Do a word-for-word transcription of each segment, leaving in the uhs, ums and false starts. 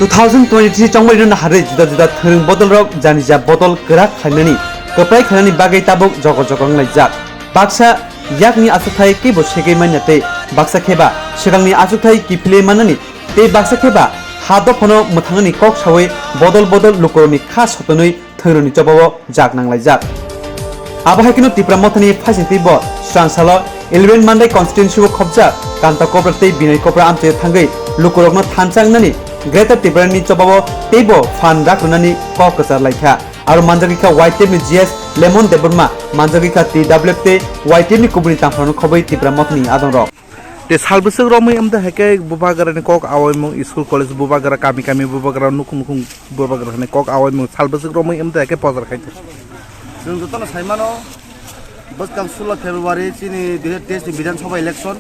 Two thousand twenty-three chongmani no naharwi juda juda thwrwng bodolrok janija bodol kwrak khlainani, kwplai khlainani bagwi tabuk jogo jogo wnglaijak. Baksa yakni achukthai kebo segwi manya tei baksa kheba swkangni achukthai kiphilwi mannani tei baksa kheba ha dophano mwthangnani kok sawi bodol bodol lukurokni kha sotonwi thwrwngni chobao jak nanglaijak. Abo hai kheno Tipra Mothani phaisingtwi bo swrangsalo eleven Mandai constituency o khopjak Kanta Kopra tei Binoy Kopra amchaio thangwi lukurokno thansa wngnani Greater Tipralandni chobao teibo phan rak rwnani kok kwchar laikha. Aro manjagwi kha Y T F ni G S Lemon Debbarma, manjagwi kha T W F tei Y T F ni kubuni tangphorano khobwi Tipra Mothani adongrok. Te sal bwswk romwi wngtwi hai khe bubagrani kok awaimung, school college bubagra, kami kami bubagra, nukhung nukhung bubagra hani kok awaimung sal bwswk romwi wngtwi hai khe pojar khai tong. Chwng jotono sai mano, bwskang sulo February chini dui hajar teis ni Bidhan Sabha election.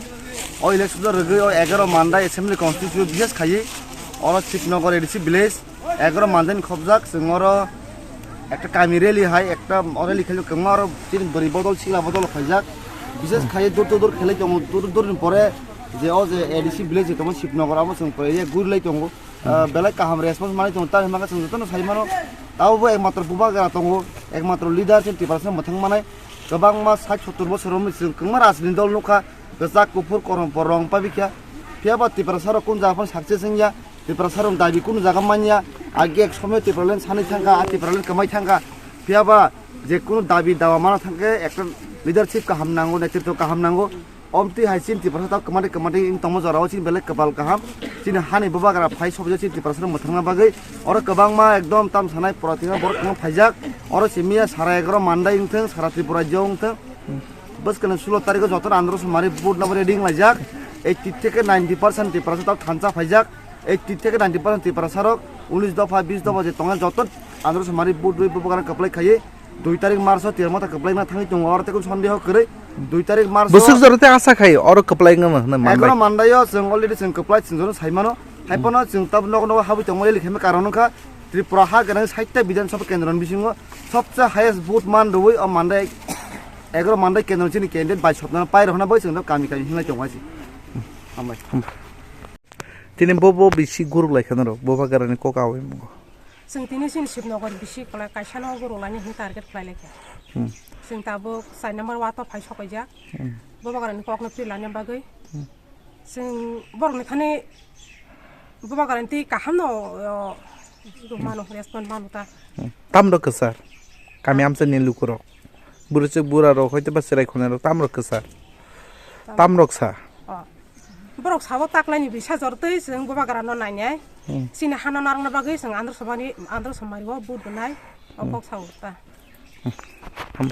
O election o rwgwi o egaroh Mandai Assembly Constituency o bises khaiwi oro Shibnagar A D C village. Egaroh Mandai ni khopjak, chwng oro ekta kami rally hai, ekta o rally khailai kwbangma oro chini bwrwi bodol, sikla bodol phaijak. Bises khai dur to dur khelai tongo, dur dur ni pore je o je A D C village tongma Shibnagar abo chwng pore ye guri lai tongo. Ah, belai kaham response manwi tongo, tamni hwnba khe chwng jotono sai mano. Abo bo ekmatro bubagra tongo, ekmatro leader chini Tiprasa mwthang manai. Kwbangma sait sottor bosor romwi chwng kwbangma rajniti dol nukha, kwchak kuphur korom por rong paibikha. Phiya ba Tiprasa rok kunu jaga phano success wngya. Tiprasa rok dabi kunu jaga manya, agi ek somoy Tipraland sanwi thangkha, a Tipraland kwmai thangkha. Phiya ba je kunu dabi dawa mana thangkhe ekta leadership kaham nango, netritwo kaham nango. Omtwi hai chini Tiprasa tao kwmadi kwmadi wng tongma jorao chini belai kwpal kaham. Chini hani bubagra phai sobaijak chini Tiprasa rok mwthangna bagwi. Oro kwbangma ekdom tam sanai pora thwima borok kwbangma phaijak. Oro simiya sara egaroh Mandai wngthwng, sara Tripura rajyo wngthwng. Bwskangni sulo tarikh o jotono andro somari vote nabo ready wnglaijak. Eighty theke ninety percent Tiprasa tao thansa phaijak. Eighty theke ninety percent Tiprasa rok unis dopha, bis dopha je tongnai joto andro somari vote rwi bubagra kwplai khaiwi dui tarikh March o Tipra Motha kwplai wngna thangwi tongo, oro tei kunu sondeho kwrwi. Dui tarikh March o bwswk jora tei asa khai oro kwplai wngma hwnwi manbai. Egaroh Mandai o chwng already chwng kwplai chwng jono sai mano. Hai phano chwng tabuk nogo nogo habwi tongma rally khaima karon wngkha Tripura ha gwnang sait ta Bidhan Sabha kendro ni bisingo sobse highest vote man rwui o Mandai egaroh Mandai kendro chini candidate bai sopnano pai rw hwnna bai chwng kami kami hinlai tongo hai se. Hambai. Tini bo bo bisi guruk lai kheno rok bubagrani kok awi mungo. Chwng tini chini Shibnagar bisi kwlai kaisa no guruk laini hwnwi target khlai lai kha. Hmm. Chwng tabuk char number ward o phai sokaijak. Hmm. Bubagrani kokno prilani bagwi. Hmm. Chwng borokni thani bubagrani twi kaham no, o, mano, respond mano ta. Hmm. Tamrok kwchar. Kami amchaini lukurok. Bwrwichwk burarok hoito ba chwrai khonai rok tamrok kwchar. Tam- Tamrok sa. O. Borok sabo taklaini bisa jor twi chwng bubagra no nainai. Hmm. Chini hano narwkna bagwi chwng Andhra Somari, Andhra Somari o vote rwnai. O Hmm. kok sao ta. Hmm.